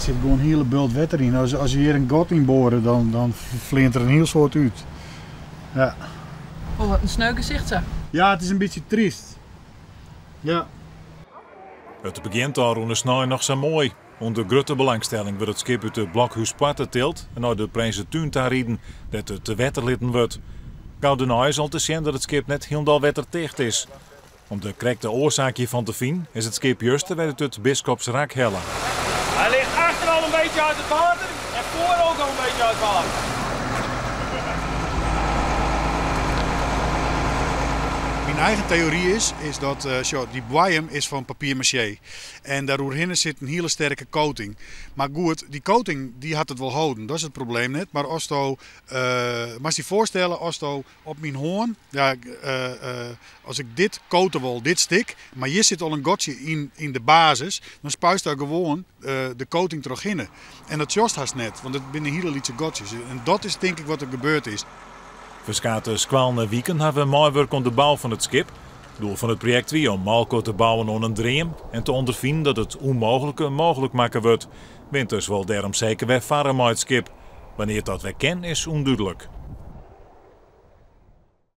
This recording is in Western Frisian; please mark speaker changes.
Speaker 1: Der sit gewoan in hiele bult wetter yn. As je hjir in gat yn boare, dan fleant der in hiel soad út. Ja.
Speaker 2: Oh, wat in sneu gesicht sa.
Speaker 1: Ja, it is in bytsje tryst. Ja.
Speaker 3: It begjint ôfrûne snein noch sa moai. Under grutte belangstelling wurdt it skip út de Blokhúspoarte tild en nei de Prinsetún ta riden, dêr't it te wetter litten wurdt. Gau dêrnei is al te sjen dat it skip net hielendal wetterticht is. Om de krekte oarsaak hjirfan te finen, is it skip juster wer út it Biskopsrak helle.
Speaker 4: Hij ligt achter al een beetje uit het water en voor ook al een beetje uit het water.
Speaker 1: Myn eigen teory is dat dy boaiem is fan papier maché. En dêroerhinne sit in hiele sterke coating. Mar goed, dy coating dy hat it wol holden, dat is it probleem net. Mar asto, moatst dy foarstelle, asto op myn hân, ja, as ik dit coate wol, dit stik, mar hjir sit al in gatsje yn de basis, dan spuist daar gewoan de coating trochhinne. En dat sjochst hast net, want it binne hiele lytse gatsjes. En dat is tink ik wat der gebeurd is.
Speaker 3: Ferskate skoallen en wiken hawwe meiwurke oan de bou fan it skip. Doel fan it projekt wie om mei-elkoar te bouwen oan in dream en te ûnderfinen dat it ûnmooglike mooglik makke wurdt. Winters wol dêrom seker wer farre mei it skip. Wannear't dat wer kin is ûndúdlik.